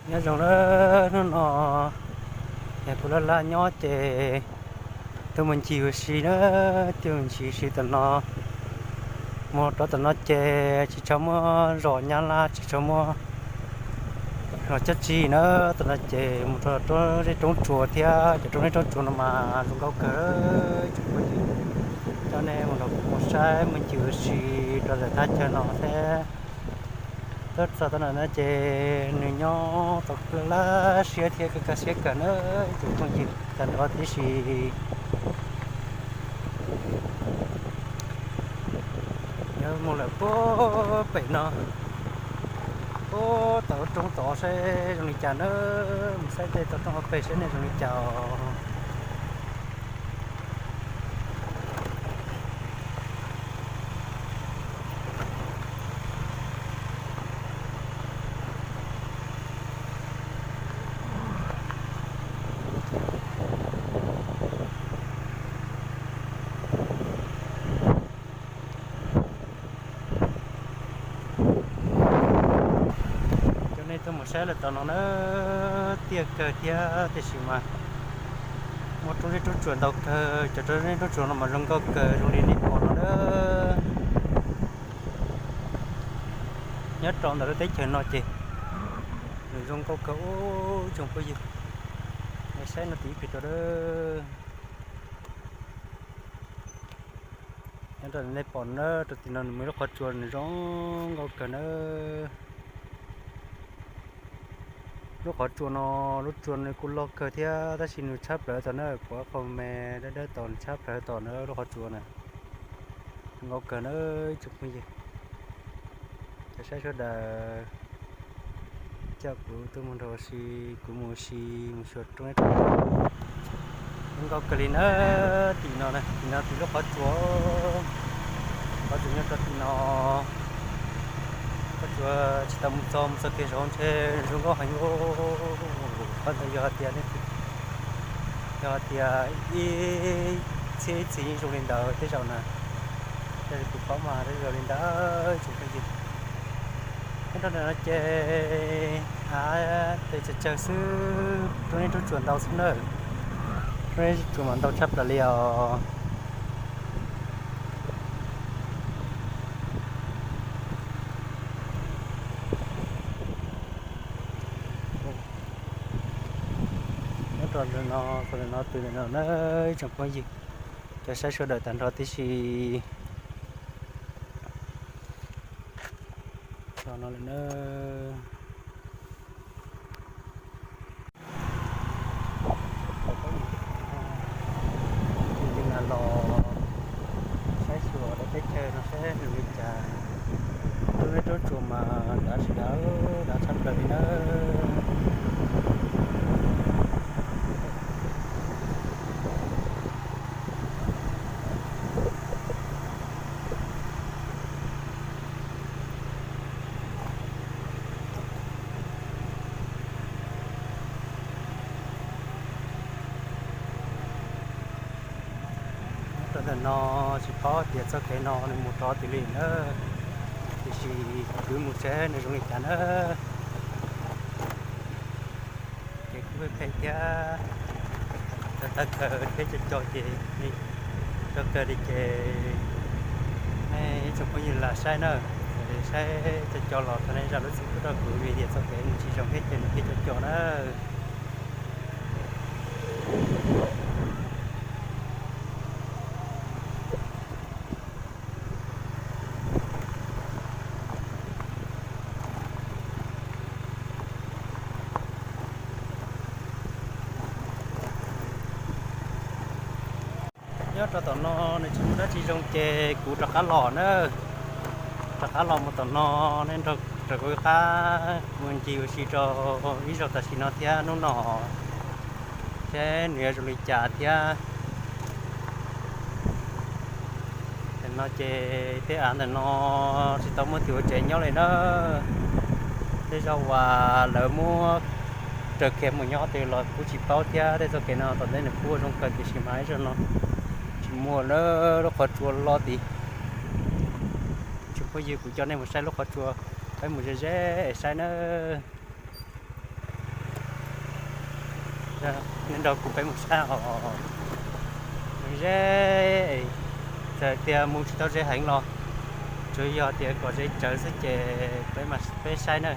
Nyob zoo na, hnub no yog kuv laj laj nyob ces tuaj mus ncig ua si na, tuaj mus ncig ua si tom no, mus rau tom no ces tsis tshua muaj zos nyab laj, tsis tshua muaj zos caj tsig na, tom no ces mus rau zej roob tsuas thiab, cov roob zej roob tsuas no mas zoo nkauj kawg. Coj nej mus nrog kuv mus saib mus ncig ua si rau lawm thaj chaw no thiab. Tuaj txog tom no na ces nws nyob tau laj laj siab thiab kaj kaj siab kawg na, ib tsoom phooj ywg tag nrho tib si. Yog mus lawm puag pem no, puag tom lub roob tod saib zoo li cas na, mus saib tej tom roob hauv pes saib nej zoo li cas os. Coj nej tuaj mus saib lawm tom no na, tiaj kawg thiab tiam sis mas muaj roob zeb roob tsuas ntau kawg, cov roob zeb roob tsuas no mas zoo nkauj kawg zoo li nej pom no na. Nyob rau ntawm lub teb chaws no ces nws zoo nkauj kawg ub tsoom phooj ywg. Nej saib no tim ib pliag rau na. Nyob rau nej pom na, rau tim no nws muaj lub qhov tsua nws zoo nkauj kawg na. Lub qhov tsua no, lub tsua nws kuj loj kawg thiab tab sis nws tshab plaws tom na, kuv qhov me dawb dawb tom nws tshab plaws tom na lub qhov tsua na. Zoo nkauj kawg na ib tsoom phooj ywg. Cov saib sawv daws coj kuv tuaj mus nrog ua si, kuv mus ua si mus xyuas roob. Zoo nkauj kawg li na. Tim no, tim no tim lub qhov tsua, qhov tsua nyob rau tim no. Qhov tsua tsis tau mus txog, mus txog kiag saud ntshe zoo nkauj heev. Qhov ntawd yog hais tias, yog hais tias ib txhiab ib txhis yeej zoo li ntawd tej zaum na. Tab sis kuv paub mas tej zaum li ntawd tsis pheej yig. Nyob rau ntawm no ces av tes tsawg tsawg xwb, roob zeb roob tsuas ntau xwb na. Roob zeb tsuas mas ntau tshaj plaws li os. Nyob rau ntawm no, ntawm no, tus ntawm no na, ib tsoom phooj ywg, cov saib sawv daws tag nrho tib si. Txog no lawm na. Tig los saib xyuas rau teb chaws no saib nws li cas. Roob zeb roob tsuas mas dav tsis dav, dav tshaj plaws li na. Rau ntawm no tsis paub tias txoj kev no nws mus rau twg li na, tiam sis kuv mus saib nws zoo li cas na. Ces kuj phem phem thiab, tawv tawv kawg thiab co co ces, co kawg li ces nej ib tsoom phooj ywg lam saib na, saib co co los tau nej zam lub txim pub rau kuv vim tias txoj kev nws tsis zoo thiab ces nws thiaj co co na. Nyob rau tom no nws tsis muaj dab tsi zoo ces kuv rov qab los na. Rov qab los mus tom no, nej nrog kuv qab mus ncig ua si rau ib zaug tam sim no thiab hnub no, seb nws yuav zoo li cas thiab. Ntawm no ces tej av ntawm no tsis tau muaj tus ua tsev nyob li na. Tej zaum uas lawv muab raws kev mus nyob tes los kuj tsis paub thiab. Tej txoj kev no tom ntej nws kuj ua zoo kawg tiam sis mas ib zaug no tsis muaj lawm, lub qhov tsua loj tid. Tsoom phooj ywg, kuv coj nej mus saib lub qhov tsua, peb mus ze ze es saib nawb. Nyob nrog kuv peb mus saib os. Ze, txawm tias mus tsis tau ze heev los tsuas yog tias kom ze tsawv xwb ces peb, peb saib na,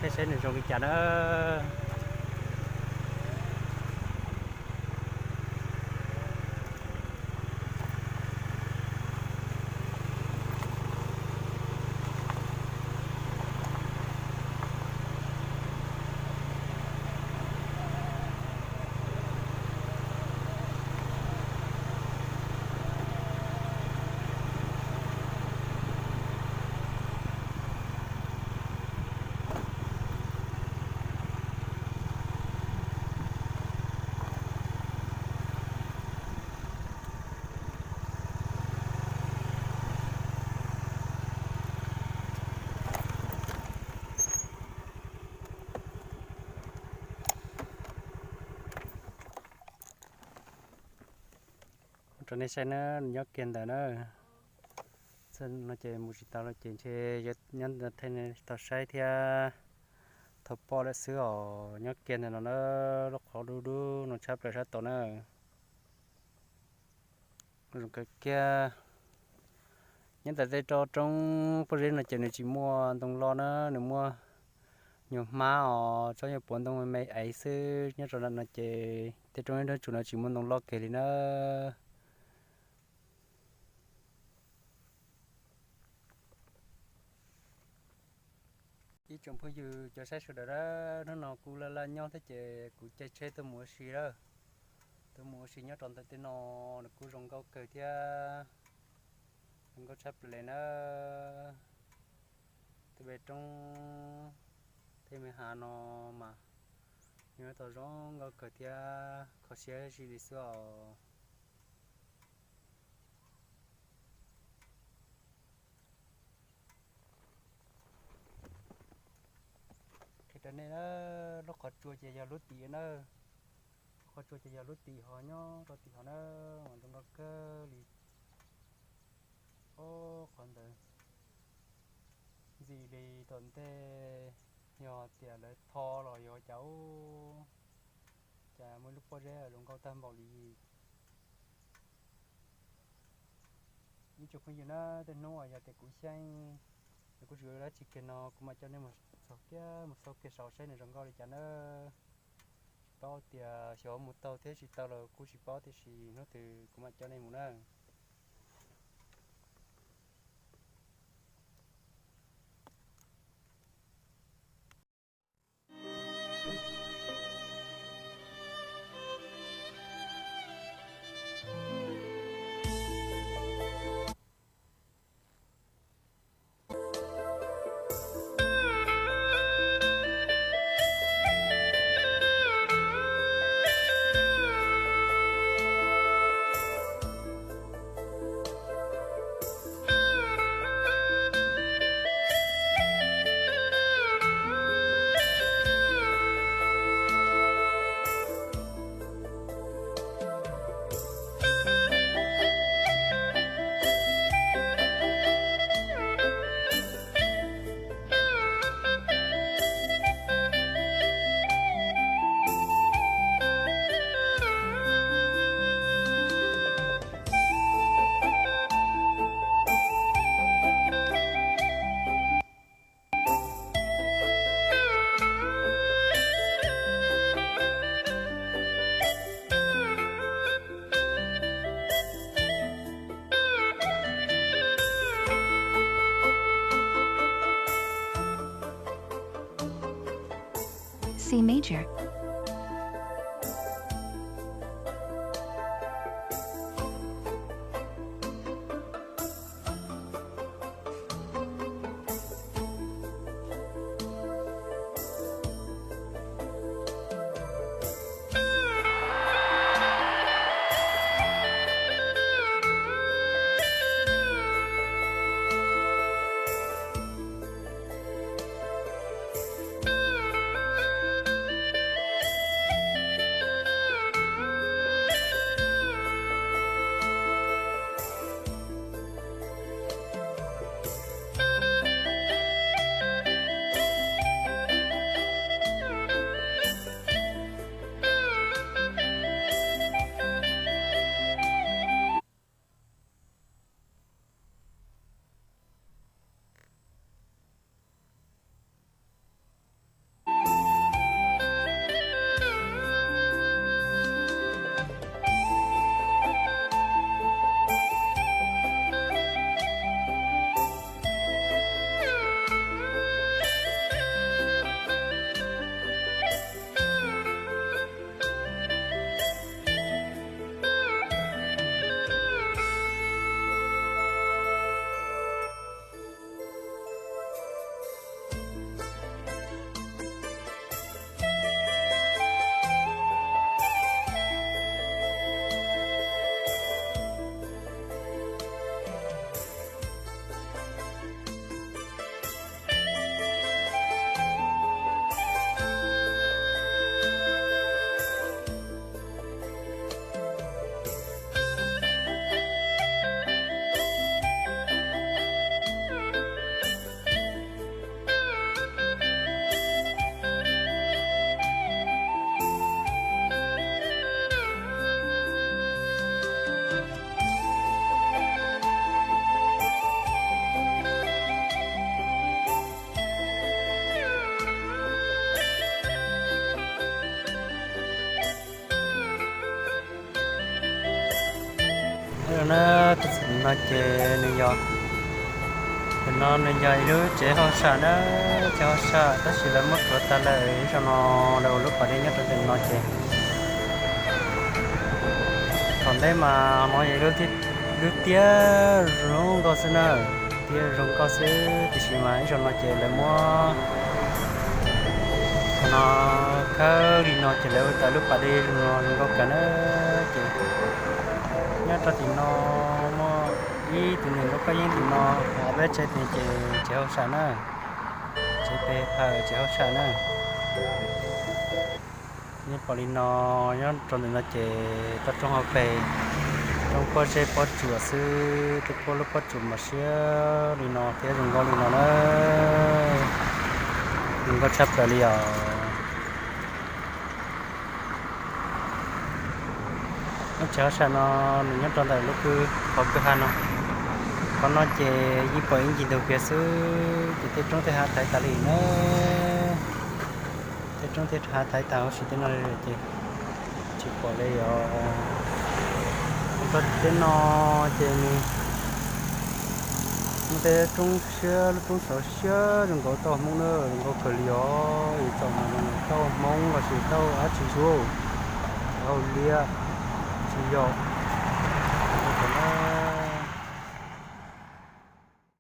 saib saib nws zoo li cas na. Rau nej saib na, nws nyob kiag ntawd na. Txoj no ces mus tsis tau los ces ntshe nyob ntawd thiaj tau saib thiab tau pom lawm xwb os. Nyob kiag ntawm no na, lub qhov dub dub no tshab plaws sab tod na. Zoo kawg kiag. Nyob ntawm tej roob pob zeb no ces nws tsis muaj ntoo loj na, nws muaj nyuag hmab os, tsob nyuag puav ntoo me me ev xwb. Nyob rau ntawm no ces tej roob nyob nruab ntsuas no tsis muaj ntoo loj kiag li na. Ib tsoom phooj ywg cov saib sawv daws, hnub no kuv laj laj nyob thiab ces kuv caij tsheb tuaj mus ua si lawm. Tuaj mus ua si nyob rau ntawm tej no, nws kuj zoo nkauj kawg thiab, zoo nkauj tshaj plaws li na. Tej me roob, tej me hav no mas nyob tau zoo nkauj kawg thiab kho siab zim li xwb os. Qhia rau nej na, lub qhov tsua ces yog lub tim na, lub qhov tsua ces yog lub tim ho nyob rau tim ho na, zoo nkauj kawg li. Ob qhov ntawd ntxim li tom ntej, yog tias lawv tho los yog cas, cas muaj lub pob zeb zoo nkauj tag npaum li. Ib tsoom phooj ywg na, tej hnub uas yog tias kuv xyeej, kuv tsis ua dab tsi kiag no kuv mam coj nej mus txog kiag, mus txog kiag saud saib nws zoo nkauj li cas na. Tsis paub tias xyov mus tau thiab tsis tau los kuj tsis paub, tiam sis hnub twg kuv mam coj nej mus na. C major. Na, tus txim no ces nws yog, tus no nws yog ib lub tsev hauj sam na, tsev hauj sam tab sis lawv muab rhuav tag lawm. Ib zaug no lawv ua lub pas dej nyob rau ntawm no ces thaum ntej mas no yog lub tiab zoo nkauj xwb na, tiab zoo nkauj xwb tiam sis mas ib zaug no ces lawv muab qhov no khawb li no ces lawv ua tau lub pas dej zoo no zoo nkauj kawg na. Ces nyob rau tim no muaj ib tug neeg nrog koj yeeb tim no, ob peb tsev pem ces tsev hauj sam na, tsev pem phaum tsev hauj sam na. Nej pom li no, nyob rau ntawm no ces toj roob hauv pes, roob pob zeb pob tsuas xwb, tej pob lub pob tsuas mas siab li no thiab zoo nkauj li no na, zoo nkauj tshaj plaws li os. Lub tsev hauj sam no nws nyob rau ntawm lub kwj, qhov kwj ha no. Qhov no ces yeej pom ib ncig ntug kiag xwb ces tej roob tej hav thaiv tas li na. Tej roob tej hav thaiv tas huv si tej no ces tsis pom li os. Mus rau tim tej no ces nws muaj tej roob siab, lub roob tsov siab zoo nkauj tauj hmoob na, zoo nkauj kawg li os. Yus tsom mas zoo nkauj tauj hmoob los sis tauj dab tsi xwb, tauj liab tsis yog.